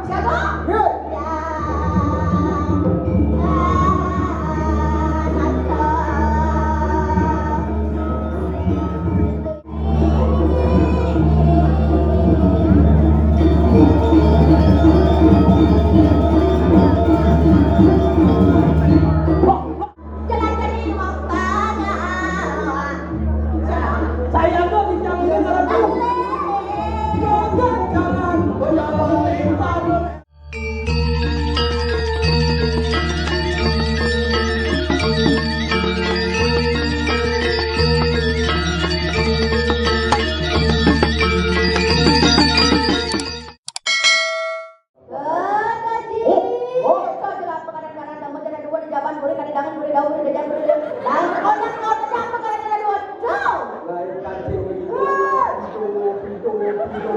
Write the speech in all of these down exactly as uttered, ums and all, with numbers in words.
Siapa? Hei. Ya. Ah, nonton. Jalan kaki mau pada. Saya tuh di jam ini kalau tuh. Jangan, jangan, jangan. Oh, oh. Kau jelas pekanan-kanan dan menjadi dua di jaban boleh kadi dangan boleh daun boleh jajan boleh. Lain kau yang kau tendang pekanan-kanan dua. Jauh. Lain kancing. Pintu, pintu, pintu.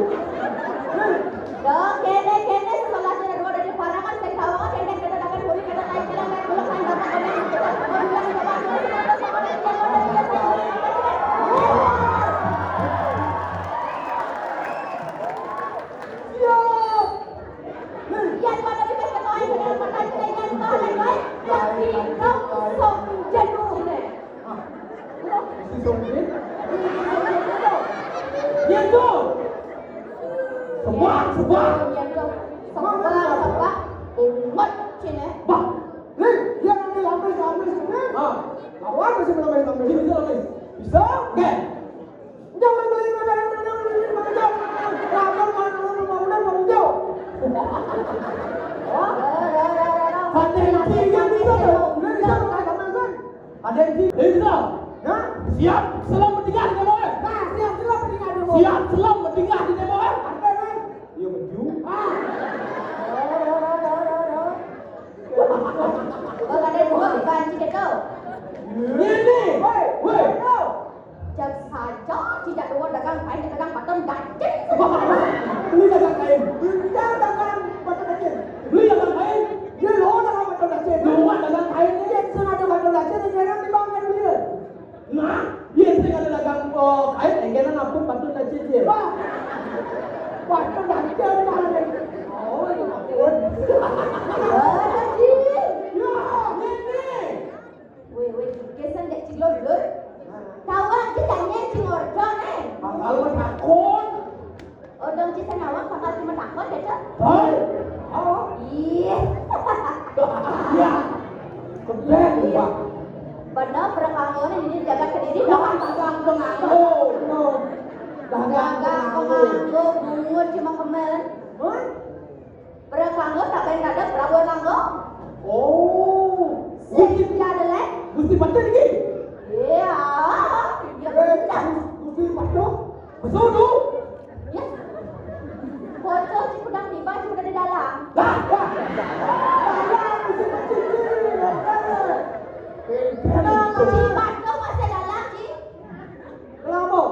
Dong, kene, kene, sebelah sini dua dari parangan, saya kawangan, saya kita dapat boleh kita tarik jalan, saya pulang, saya dapat boleh kita. Siap. Yan pada kita ketahui dengan mata kita yang tahan baik. Yang pintu song jenuh. Ah, si Songkin. Yan tu. Sebuah, sebuah. Yan tu. Sebuah, sebuah. Bungut sini. Bah. Ni, dia nanti lambai, lambai sini. Ah. Lawan masih lambai, lambai. Bisa, lambai. Bisa? Okey. Jangan beli makanan, makanan, makanan, makanan. Lapar, lapar, lapar, lapar, lapar, lapar. Hah? Ada yang tiga bisa tu. Dia bisa makan sama kan? Ada yang tiga. Dia bisa. Hah? Siap, selam bertingkah di demo, eh? Nah, siap, selam bertingkah di demo. Siap, selam bertingkah di demo, eh? Ada kan? Ya, betul. Ah. Bang, ada dua dibanci gitu. Ini. Woi, woi. Jam saja tidak dua dagang kain, dagang paton gacin. Beli dagang kain. Beli dagang paton gacin. Beli dagang kain. Dia lo dagang paton gacin. Lo dagang kain. Dia sengaja paton gacin, dia orang di bawah dia. Nah, dia sing ada dagang, oh, kain, engkena ampun paton gacin dia. Wah. Paton gacin, mana? Oh, itu ampun. Ada sih. Ya, ini. Weh, weh, gesan dek cilor, lur. Tawang kita nyen cing ordo, eh. Bakal menakon. Odong cing senawang bakal cuma takon, ya, Cok? Hei, oh. Iya. Ya. Kebek, Pak. Benar, perkanggoan ini jaga kediri, dong. Dagang penganggo. No. Dagang penganggo, bungut cuma kemen. Hah? Perkanggo tak payah ada perabuan langgo. Oh. Sing piada lek. Gusti Patih niki? Iya. Iya, eh, benar. Gusti Patih? Betul tu. Ya. Bocor cik pedang tiba cik udah di dalam. Dah, dah. Dah, Gusti Patih ni. Cik Patih masih dalam, cik. Kelapa.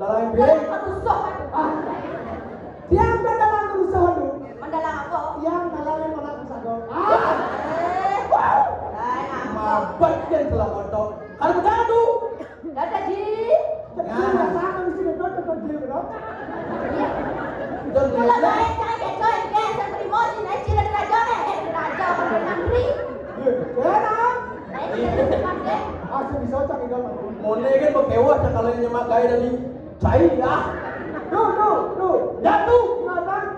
Dalam bilik. Susah. Ah. Tiang dah dalam susah tu. Mendalam apa? Tiang dalam yang mana susah tu. Ah. Eh. Wow. Lain apa? Mabat kan telah kotor. Kalau betul tu. Kata Ji. Nah. Sama di sini tu, tu, tu, tu, tu. Kalau baik, jangan kecoh, yang biasa beri moji, naik cina di raja, eh, di raja, orang menteri. Ya, ya, nah. Naik cina di tempat, eh. Ah, saya bisa cak ikan. Mone kan berkewah, cak kalau yang nyemak gaya dari cai, ah. Duh, duh, duh. Datu.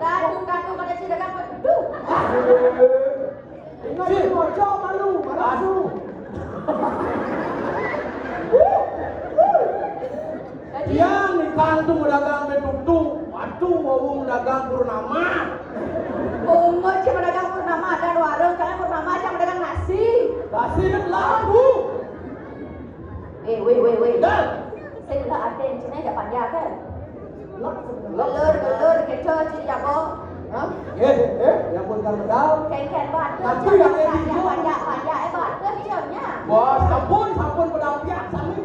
Datu, datu, pada cina dapat. Duh. Ah. Ingat, Cik. Bocor malu, malu. Aduh. Tiang ikan tu mendagang betutu, waktu wawung mendagang purnama. Bungut cuma dagang purnama, ada warung, jangan purnama, jangan dagang nasi. Nasi ni lagu. Eh, weh, weh, weh. Dah. Saya dah ada yang cina jak panjang kan? Gelur, gelur, kecoh, cik jago. Hah? Eh, eh, yang pun kan medal. Ken, ken, batuk, Nanti cik, yang panjang, ini panjang, panjang, eh, batuk, cik, nya. Wah, sampun, sampun pedampiak sami.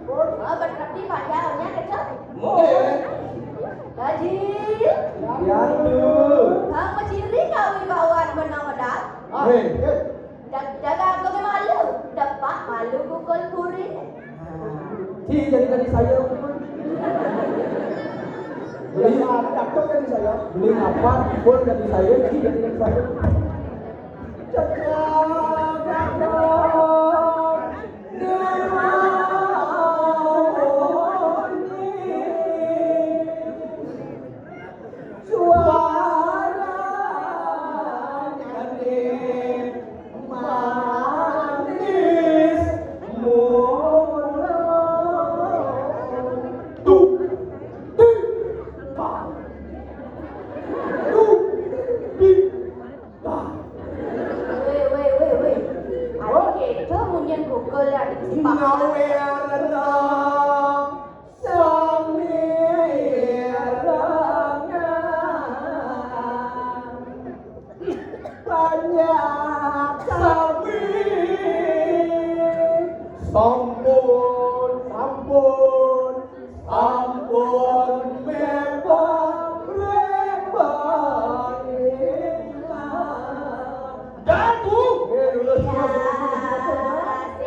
Oh, berarti panjangnya, kecoh? Mungkin. Gaji. Ya, tu. Hang menciri kau ibawan benang medal. Ah, eh. Dag-, dagang aku ke malu. Dapat malu pukul puri. Ci, jadi tadi saya pukul. Iya, ada datuk tadi saya. Beli apa? Pun dari saya, sih, dari saya. Suaranya manis mulu. Tuh, tuh, tuh, tuh. Wéh, wéh, wéh, wéh. Adik kéto munyin Google ya, adik si Pak. Ngawe arena sami erangan. Banyak sami. Sampun, sampun. Ampun, memang repot. Datu. Eh, lulus, lulus, lulus, lulus, lulus.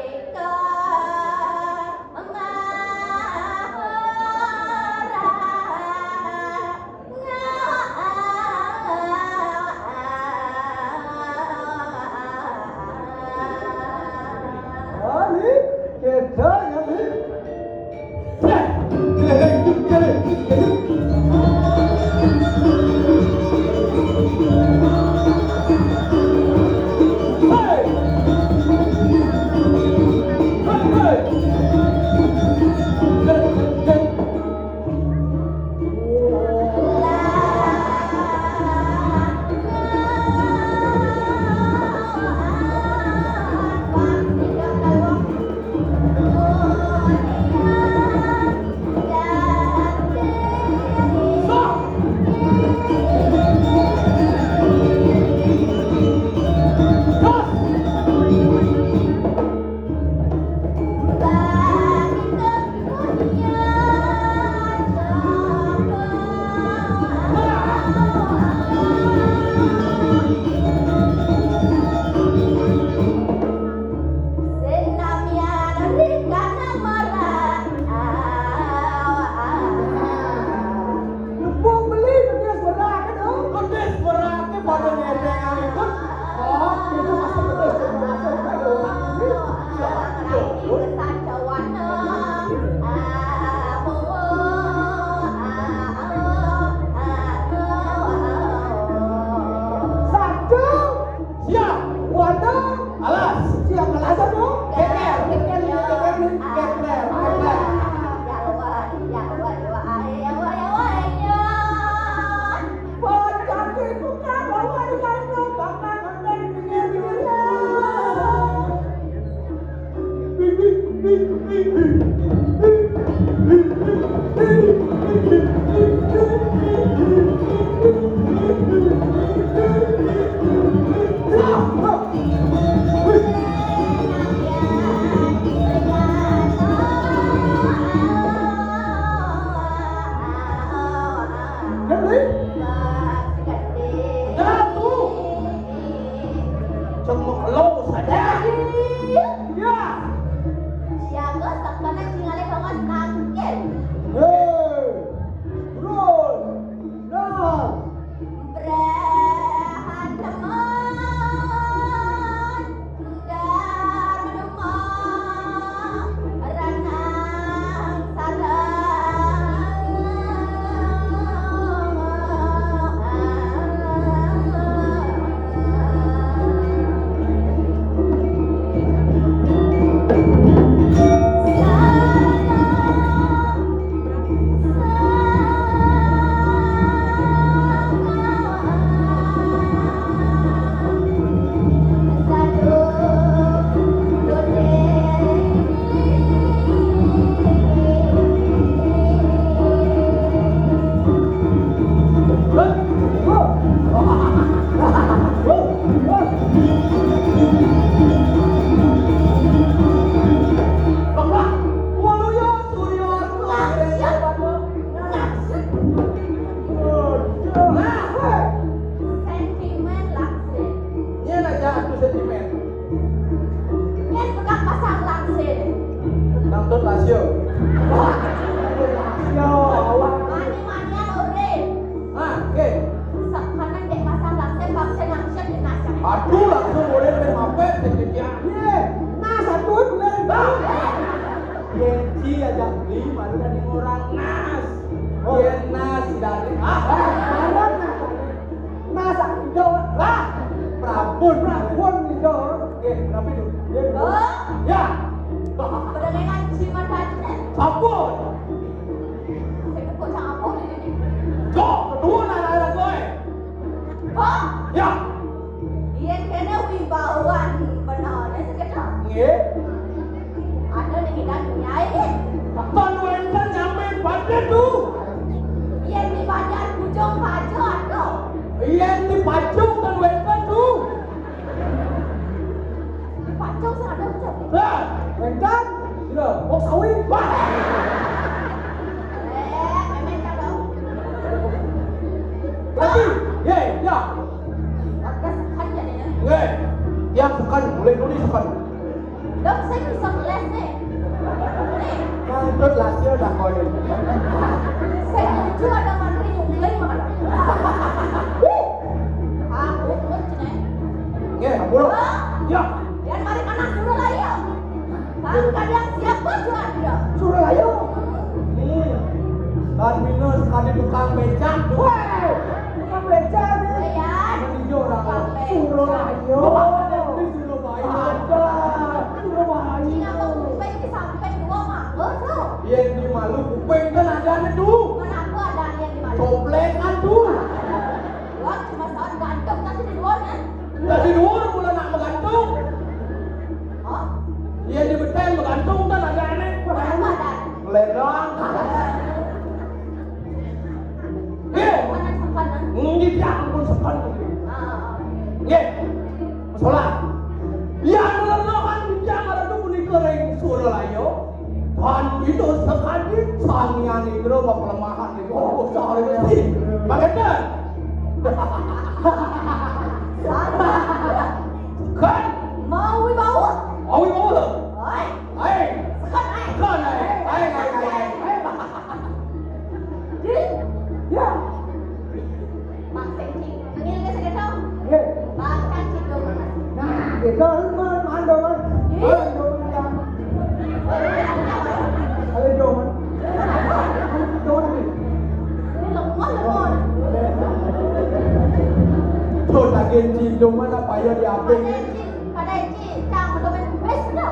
Ani, kita, ya, Ani. Sing namian ring kana marah. Lempung beli pedes berak itu. Pedes beraknya pada ngedengan itu. Oh, itu masih pedes, itu masih pedes. Ya, ya, ya. Satu. Siap. Waduh. Alas. Siap, alas apa? Geger, geger, geger, geger, geger, geger. Bocah itu kan bawa di kantong, bakal nonton di pinggir-pinggir. Cemok lo saja. Ya. Siaga sakana cingale bawa sangkir. Hei. Turun. Nah. Berahan teman. Beli baru dari orang nas. Oh. Dia nas dari ah, eh, orang nas. Nas aku hijau. Lah, Prabun. Prabun hijau. Oke, tapi dulu. Dia dulu. Oh. Ya. Pada dengan jimat hati. Sabun. Saya kok campur ini. Cok, betul anak-anak gue. Hah? Ya. Yén kéné wibawan bener, ya, sekedar. Nggih. Ada ning idan nyai. Tan wénten nyampe padet tu. Yén di Banjar Bujung Bajo ada. Yén di Pajung tan wénten tu. Di Pajung sing ada ucap. Lah, wénten. Iya, wong sawi. Wah. Eh, memen kalau. Berarti, ye, ya. Warga seken jadinya. Nggih. Tiang seken, mulai nuli seken. Dok, saya bisa les nih. Nih. Kantut lah, sia dah koin. Saya lucu ada mantri nyungkling makan. Aku pun ceneng. Nggih, ampun. Ya. Yang mari kanan dulu lah, iya. Kan kadang siap baju ada. Suruh ayo. Hmm. Kan minus kali tukang becak. Weh, tukang becak nih. Iya. Menijo orang. Tukang becak. Suruh ayo. Di Surabaya. Ada. Surabaya. Ini apa kuping disamping dua mangga tuh? Iya, di malu kuping kan ada nih tuh. Mana aku ada yang di malu? Coplekan tuh. Wah, cuma soal ganteng kan di luar kan? Lah di luar pula nak menggantung. Oh? Iya di betel menggantung kan ada aneh. Apa ada? Melendang. Eh, mana sempat kan? Nggih, ya ampun sempat. Ah, ah, ah. Nggih. Masalah. Ya, lelungan yang ada tuh punika ring Suralaya. Tan Ida sekadi Sang Hyang Indra mapelemahan niku. Oh, sorry mesti. Mangketen. Kan mau wibawa. Mau wibawa. Oi. Hai. Sekat ai. Sekat ai. Hai, hai, hai, hai. Di? Ya. Mang Sengki. Nengil ke sekedo. Nggih. Bang Cacing dong. Nah, gitu, man, man, dong, man. Ih. Man, dong, man, ya. Ayo, dong, man. Dong, man. Ini lemah, lemah. Tuh, lagi cidung mana, Pak, ya, di ape? Ada icin, ada icin. Cang, betul, betul, betul.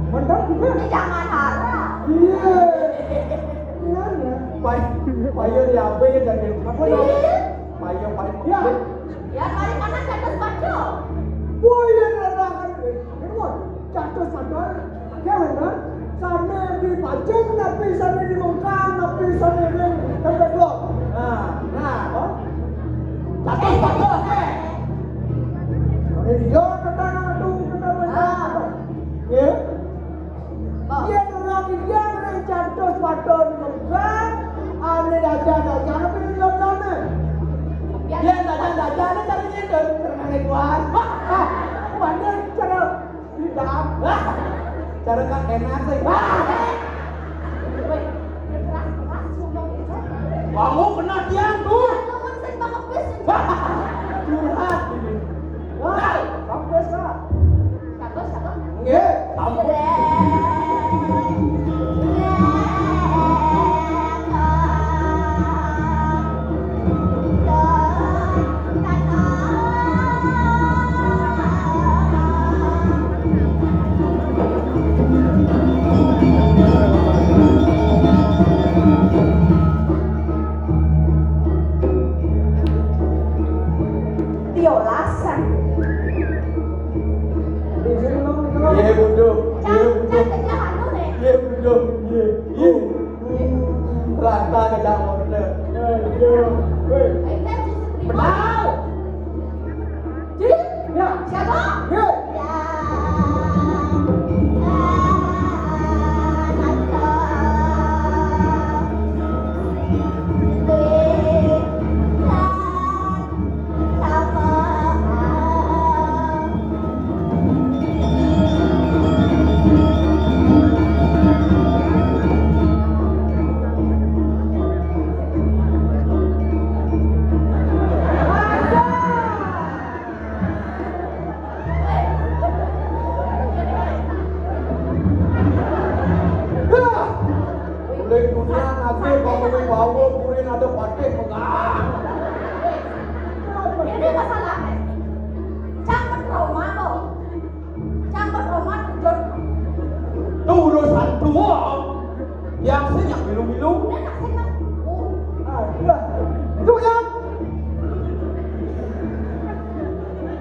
Betul, betul. Ini jangan harap. Iya. Iya, iya. Pak, Pak, ya, di ape, ya, jadi apa, dong? Iya. Payo, payo. Ya. Ya, mari kana catus paco. Wah, iya, iya, iya. Catus paco. Ya, kan? Sami di Pajung, tapi sami di Mungkang, tapi sami di tempat lo. Nah, nah. Hah? Catus paco, eh. Ini dia kata tu, kata apa? Ah. Ya. Yén ora iki ora catus padha nyebrang, ane dajar-dajar apa iki londone? Yén dajar-dajar cari nyedot, terkane kuat. Ah, mana cara tidak? Cara kan enak sih. Woi, keras-keras ngomong itu. Kamu kena tiang tuh. Kamu sing bakal bis. Curhat ini. Wah, sampai sa. Siapa, siapa? Nggih, sampun. Tiolasan. Iya, Bunda. Iya, Bunda. Cang, cang, cang, anu, nih. Iya, Bunda. Iya. Iya. Rata ke cang, Bunda. Iya. Woi. Eh, kan, justru benar. Benar. Jadi, ya. Siapa? Ya. Ya.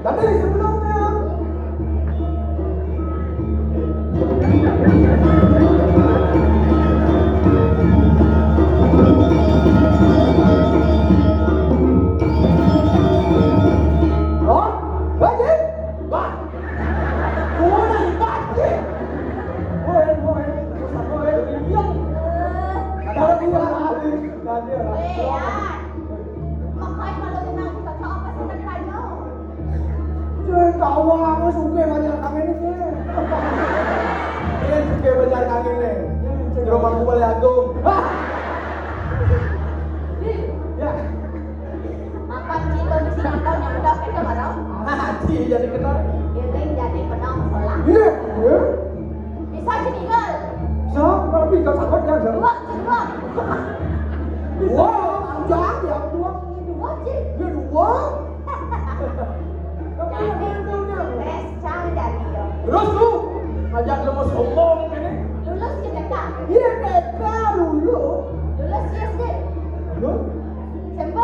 Tapi sebelumnya, oh, lagi, wah, udah dikasih, woi, woi, woi, yang ada dua kali, tadi lah. Weh, ya. Makanya kalau tenang, kita apa sih tadi aja? Cek, tahu aku suka banyak kangen ini. Ini suka banyak kangen nih. Gerobak gua paling agung. Ya. Makan cito di sini atau nyamdak kita bareng? Ah, ci jadi kenal. Giling jadi benang selang. Iya, iya. Bisa ci tinggal. Bisa, tapi gak sabar ya, Jar. Dua, ci dua. Wah, jangan ya, dua. Dua, ci. Ya, dua. Jadi, tes cang jadi yo. Terus lu ngajak lu mau sombong ini. Lulus ke T K. Iya, T K lulus. Lulus S D. Lu? S M P.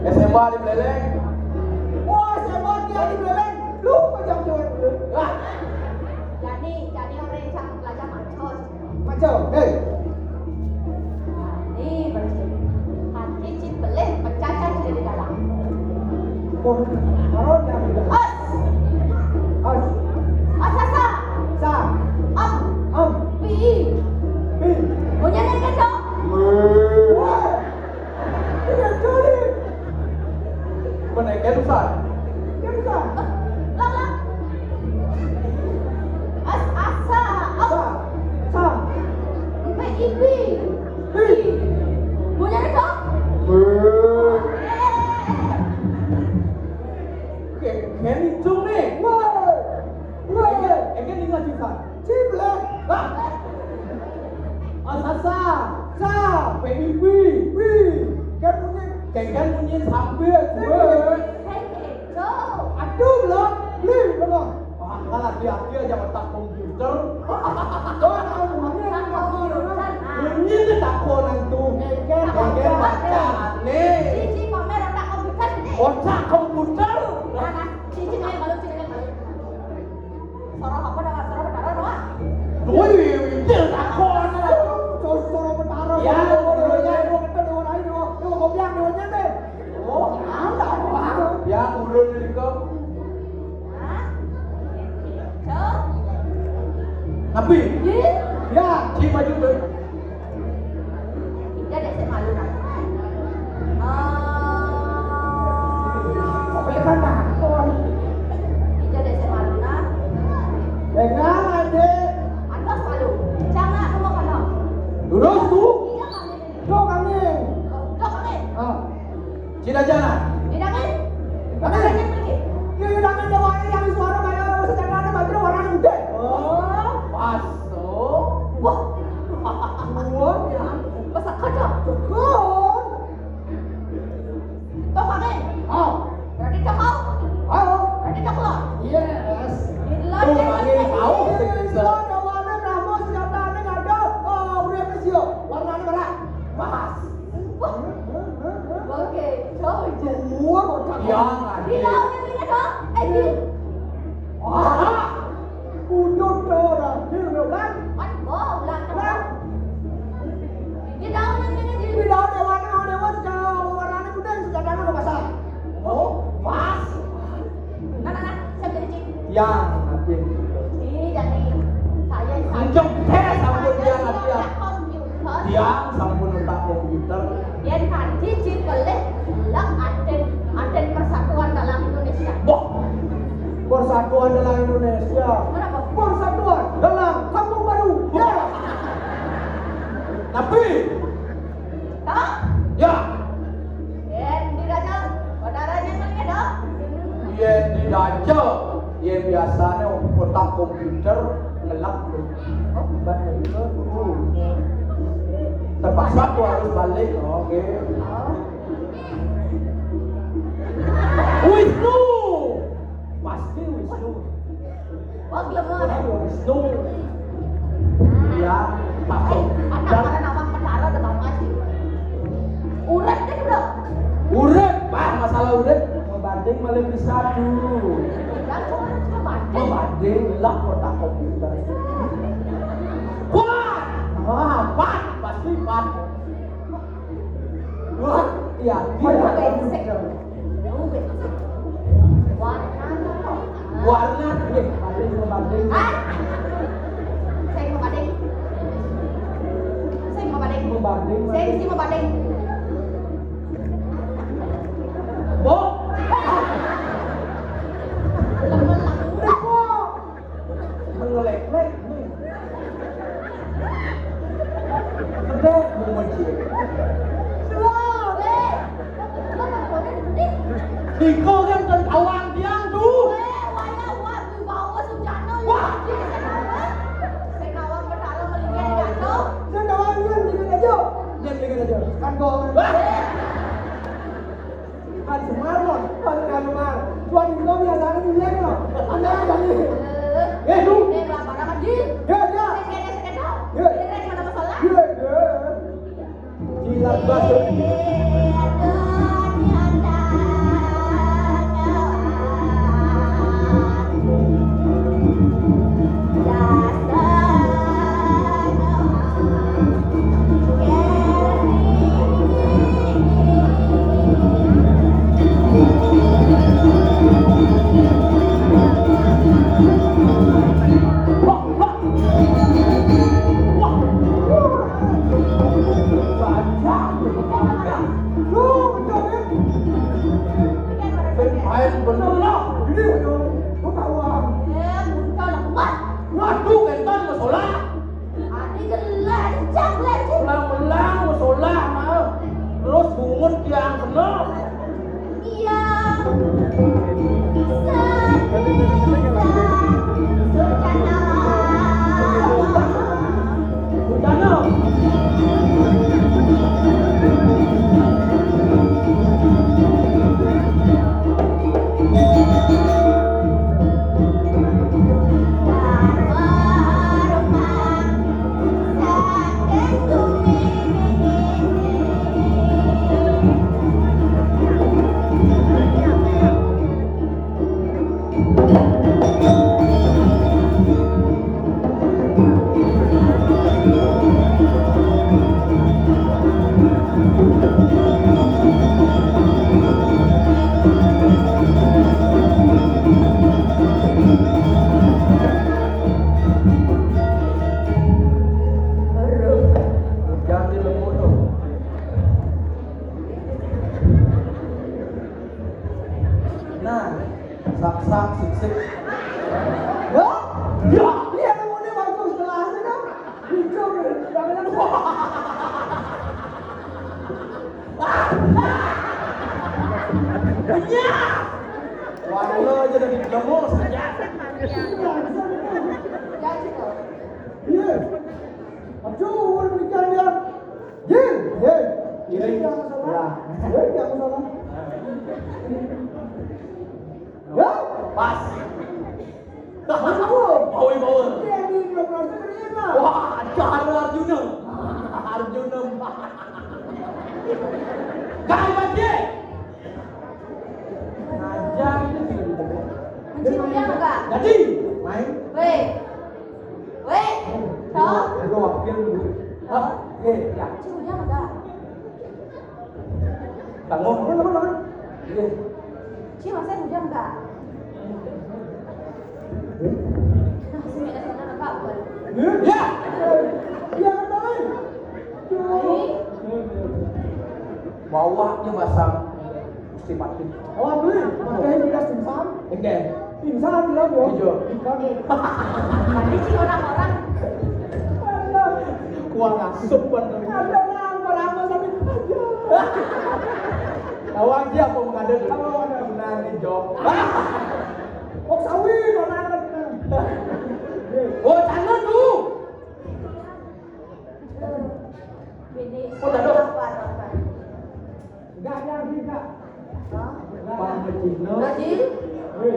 S M A di Buleleng. Wah, S M A dia di Buleleng. Lu ngajak cewek dulu. Wah. Jadi, jadi orang yang cakep belajar macos. Macam, hei. Nih, berarti. Hati cit belih, pecah-pecah sudah di dalam. Oh, baru dia bilang. As. As. Asasa. Sa. Am. Am. Pi. Pi. Punya nih kacau. Wah. Iya, jadi. Menaikkan besar. Yang besar. Lang, lang. As, asa. Sa. Sa. Ipi, ipi. Pi. Punya nih kok. Weh. Oke, ini cung nih. Woi. Woi. Ini, ini nggak bisa. Ciblek. Lah. Asasa. Sa. P I P. Pi. Kan punya. Kan punya sambil. Woi. Hei, hei, cung. Aduh, belum. Beli, belum. Wah, kalah dia, dia aja otak komputer. Otak komputer, nah. Ini dia takonan tuh. Kan baca. Baca, nih. Cici pamer otak komputer, nih. Otak komputer. Nah, nah. Cici kayak malu, cici kayak malu. Soroh apa dah, soroh Betara doang. Woi, ini takonan. Soroh, soroh Betara. Ya, soroh Betara. Urunya. Gua kata dewa lain, dewa, dewa kopiang, dewa nyender. Oh, ada apa? Ya, ulun ini kok. Hah? Cok. Tapi? Ye? Ya, di maju tuh. Ida dek sik malu nah. Ah. Apa yang kan takon? Ida dek sik malu nah. Pegang aja. Antos malu. Jangan aku mau kono. Terus tuh? Iya, kami. Tuh, kami. Tuh, kami. Ah. Cina jana. Hidangan. Hidangan lagi. Iya, hidangan dewa yang suara kayak orang sejahtera baju warna muda. Oh, pas. Oh. Wah. Wah, ya. Pas aku tuh. Cukup. Toh, Pak, nih. Oh. Berarti cokol. Oh. Berarti cokol. Yes. Tuh, Pak, ini tahu. Iya, iya, iya. Dewa ada kamu senjata ada, ada. Oh, udah, Mas, yuk. Warnanya merah. Pas. Wah. Oke, jauh aja. Wah, kok cakep. Iya, nggak ada. Di laut yang ini dong. Eh, di. Wah. Udah, udah, udah. Di, udah, udah. Kan, oh, ulang, kan? Ulang. Di laut yang ini, di. Di laut, dewa, dewa, dewa, sudah warnanya kuning, sudah tanah, nggak masalah. Oh, pas. Nah, nah, nah, saya jadi cik. Yang nanti. Ih, jadi saya, saya. Encok, eh, sampun, saya dia nanti ya. Komputer. Dia sampun otak komputer. Yen tadi cik pelih, lek aden, aden Persatuan Dalang Indonesia. Wah, Persatuan Dalang Indonesia. Kenapa? Persatuan Dalang Kampung Baru. Ya. Tapi. Hah? Ya. Yen di raja, saudaranya ngene dong. Yen di raja, yen biasanya otak komputer ngelak. Oh, bukan itu. Terpaksa aku harus balik. Oke. Oh. Wisnu. Pasti Wisnu. Wah, gila banget. Wisnu. Ya, Pak. Eh, anak pada nawang Betara udah tahu ngasih. Urip deh udah. Urip, Pak, masalah urip. Malah bisa dulu. Mabanding lah kotak komputer. Wah, wah, pat, pasti pat. Wah, iya, dia. Warna apa? Warna, nih, banding, banding. Hah? Saya mau banding. Saya mau banding. Mau banding, saya mesti mau banding. Bu. Mengelek-lek nih. Gede mau mecil. Iko kan kan awang tiang tuh. Wah. Saya kawan berhala melihat jatuh. Saya kawan yang dikit aja. Yang dikit aja. Kan gol. Wah. Pan Sumarno, pan Anwar. Tuan itu biasanya dilihat loh. Anda kan tadi. Eh, lu. Ini berapa nama, Jin? Ya, ya. Saya kira saya tahu. Ya. Kira mana masalah? Ya, ya. Jilat batu. Main bener lah. Ini, lu tahu ah. Waduh, kenton masalah. Adi gelah, cak lah, cak. Belang-belang, musola, mah. Terus bungut tiang kena. Iya. Bisa, bisa. Sudah, no. Sudah, no. Jangan dilebur dong. Nah, sak-sak, sik-sik. Loh? Ya, iya, kamu ini bagus gelasnya, kan? Hijau, ya. Jangan. Iya. Warna aja udah diblemos, ya. Iya. Aduh, udah menikah dia. Jin, Jin. Ini. Ya. Jin, jangan salah. Ya? Pas. Bawa, bawa. Iya, ini belum pernah terlihat lah. Wah, cara Arjuna. Arjuna. Gak, Bang, Jin. Ngajar itu tidak dibawa. Mencipta enggak? Jadi, main. Weh. Weh. Toh? Aduh, wakil dulu. Hah? Eh, ya. Mencipta enggak? Tanggung. Apa, apa, apa? Iya. Ci, masa hujan enggak? Nah, sini ada sana apa? Iya. Iya, betul. Baik. Bawahnya basah. Mesti mati. Oh, beli. Makanya kita simpan. Enggak. Pingsan dia, Bro. Iya. Ikan. Eh. Tadi sih orang-orang. Ada. Kuah ngasup, Bang. Ada orang, orang apa tadi? Ada. Tahu aja apa mengalir. Kalau ada benar nih, Jok. Oh, sawi, orang apa? Oh, tangan lu. Bini. Oh, dah, dah. Apa, apa? Enggak ada, enggak. Hah? Pak Haji. Haji? Hei.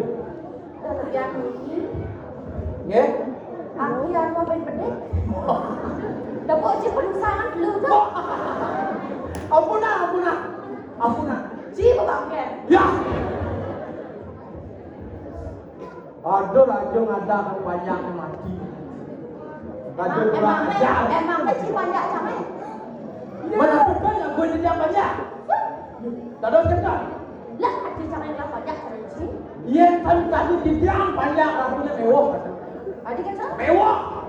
Kerjaan ini. Nggih? Aku yang mau main bedek. Tepuk ci penuh sangat dulu tuh. Ampun, ah, ampun, ah. Ampun, ah. Ci bebangke. Ya. Aduh, raja ngadakan panjang mati. Raja Emang, kurang emang, ajar. Emang kecil panjang sampai. Mana bukan yang gue tidak panjang? Dados kencang. Lah, kecil sampai lah panjang sampai sih. Iya, kan tadi dibilang panjang, rambutnya mewah. Tadi kan salah. Mewah.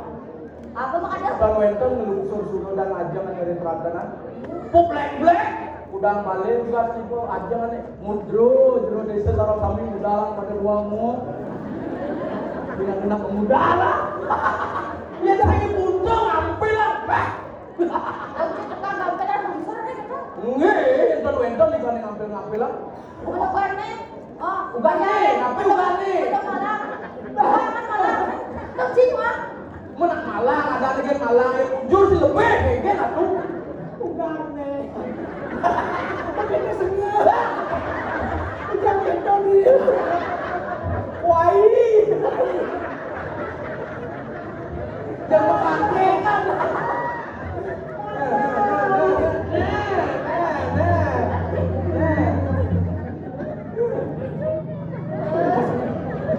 Apa makanya? Bang Wenten ngelungsur suruh dan aja ngerin perhatian. Puk blek blek. Udah balik juga tipe aja nih. Mudro, jero desa sareng sami mudalang pada ruangmu. Bila kena pemudalang. Ya, saya buntung, ampe lah. Bah. Aku tukang gampelan lungsur deh, gitu. Nggih, enten wenten di kene ngampil-ngampil lah. Udah kene. Oh, ugane, ngape ugane? Udah malam. Udah malam. Terus sih, Mak. Mun nak malang, ada lagi malang yang jujur sih lebih, kayak gitu tuh. Ugane. Begini semua. Udah gitu nih. Wah, ini. Jangan pakai kan.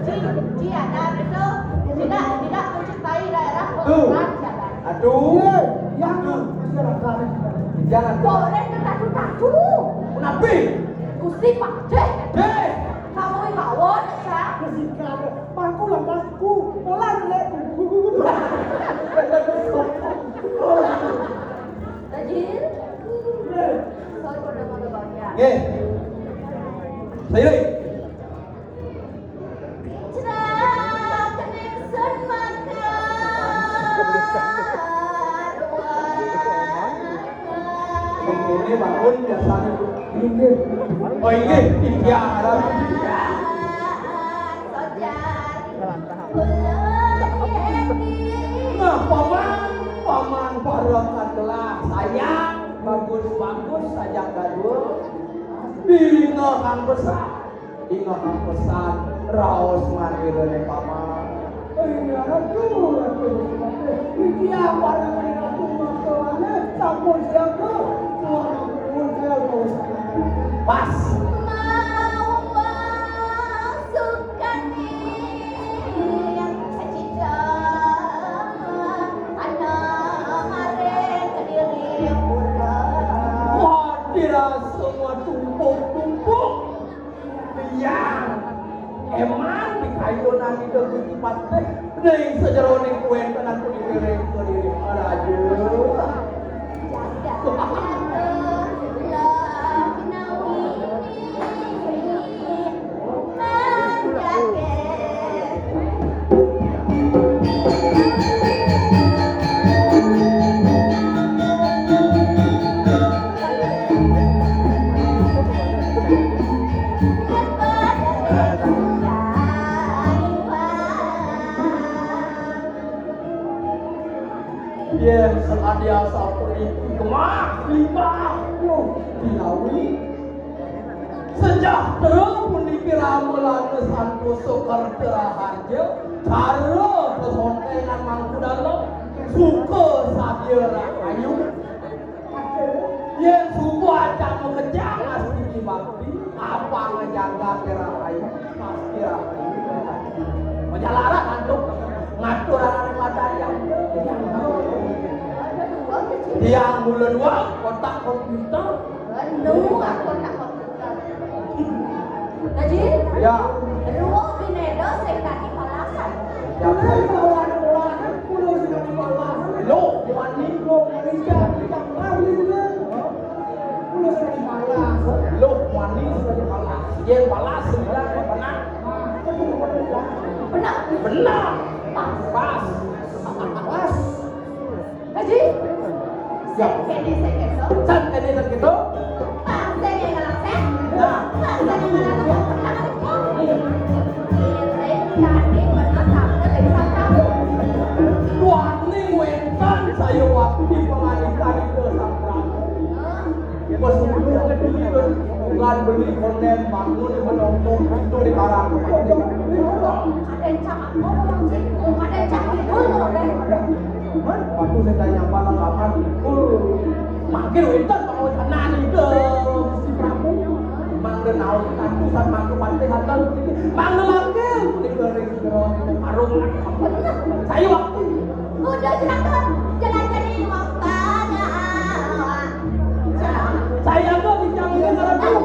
Ji, Ji, ada gitu. Tidak, tidak mencintai daerah Tuh. Pengolahan jalan. Aduh. Iya, iya, masyarakat. Jangan. Boleh ke tatu-tatu. Kenapa? Gusti Pak Deh. Deh. Kamu mawon, ya? Gusti Pak Deh. Pangku lah, Mas. Ku, pola, lek. Tajil. Soal pada pada banyak. Nggih. Saya. Cerak ningsun mata. Ini bangun biasanya. Inggih. Oh, inggih. Iya, ada. Sojar. Kula yeni. Nah, paman, paman, bareng adalah sayang, bagus-bagus saja gaduh. Dina kang besar, dina kang besar, raos manirane paman. Iya, aduh, aduh, aduh. Iki apa namanya ratu masalahnya? Sampun siap, tuh. Tuhan ampun, saya mau sana. Pas. Mau masukkan yang sejidak, anak mare kediri pura. Wah, dirasa semua tumpuk-tumpuk. Biang. Emang di kayunan itu Gusti Patih. Ning sajeroning kuwéntenan puniki ring sadaya raja. Yén sakadi asapuniki gemah limbah, loh, dilawi. Sejahtera puniki ramelana santosa kerta raharja, cara pesontengan mangku dalem, suka sadia rahayu. Yén suba ajak makejang astiti bakti, apang jagat rahayu, pasti rahayu. Majalaran antuk ngatur anak madaya. Tiang mula dua kotak komputer. Dua kotak komputer. Haji? Ya. Ruwuh bineda sing dadi palasan. Ya. Loh, wani. Loh, wani. Loh, wani sing dadi palas. Yén palas sing dadi panas. Benar. Benar. Pas. Pas. Pas. Haji. Siap. Sing kéné sing kéto. Sing kéné sing kéto. Bangsa yang ngelaseh. Nah. Bangsa yang ngelaseh. Wani wénten saya waktu pangandikan Ida Sang Prabu. Wes dulu kediri lan beli konden bangun menonton pintu di barang. Ada yang cakap apa, Bang Ji? Ada yang cakap apa, Bang? Waktu saya tanya apa lengkapan, oh, makin wénten mau tenang itu si Prabu. Mangga naon katusan mangga pati hatur. Mangga mangga. Warung. Saya waktu. Udah, silakan. Jalan-jalan waktu. Saya tuh di Cianjur, kalau tahu.